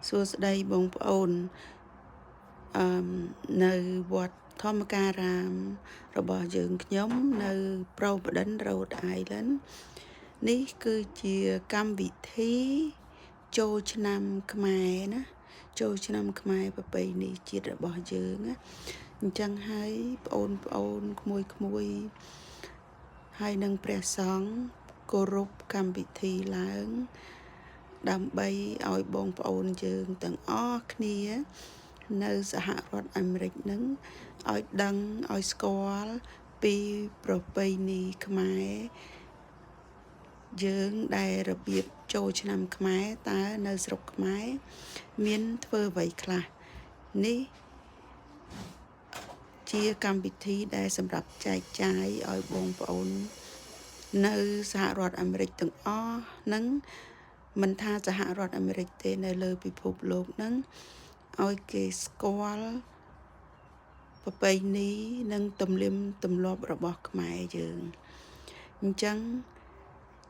សួស្តីបងប្អូនអឺមនៅវត្តធម្មការាម របស់យើងខ្ញុំនៅ Providence Rhode Island នេះគឺជាកម្មវិធីចូលឆ្នាំខ្មែរណាចូលឆ្នាំខ្មែរប្រពៃណីជាតិរបស់យើងណាអញ្ចឹងហើយប្អូនប្អូនក្មួយក្មួយហើយនឹងព្រះសង្ឃគោរពកម្មវិធីឡើង ដើម្បីឲ្យបងប្អូនយើងទាំងអស់គ្នា នៅសហរដ្ឋអាមេរិកនឹងឲ្យដឹងឲ្យស្គាល់ពីប្រពៃណីខ្មែរយើងដែលរបៀបចូលឆ្នាំខ្មែរតើនៅស្រុកខ្មែរមានធ្វើអ្វីខ្លះនេះជាកម្មវិធីដែលសម្រាប់ចែកចាយឲ្យបងប្អូននៅសហរដ្ឋអាមេរិកទាំងអស់និងមិនថាសហរដ្ឋអាមេរិកទេនៅលើពិភពលោកនឹងឲ្យគេស្គាល់ប្រពៃណីនិងទំនៀមទម្លាប់របស់ខ្មែរយើងអញ្ចឹង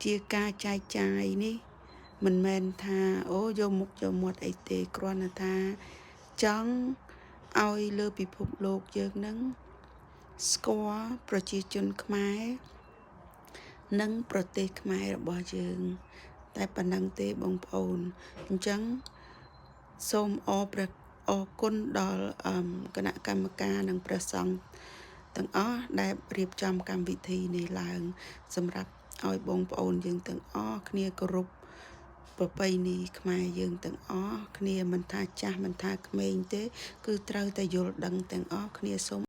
ជាការចែកចាយនេះមិនមែនថាអូយកមុខយកមាត់អីទេគ្រាន់តែថាចង់ឲ្យលើពិភពលោកយើងនឹងស្គាល់ប្រជាជនខ្មែរនិងប្រទេសខ្មែររបស់យើង តែប៉ុណ្ណឹងទេបងប្អូនអញ្ចឹងសូមអរព្រះអរគុណដល់គណៈកម្មការនិងព្រះសង្ឃទាំងអស់ដែលរៀបចំកម្មវិធីនេះឡើង សម្រាប់ឲ្យបងប្អូនយើងទាំងអស់គ្នាគោរពប្រពៃណីខ្មែរយើងទាំងអស់គ្នាមិនថាចាស់មិនថាក្មេងទេ គឺត្រូវតែយល់ដឹងទាំងអស់គ្នាសូម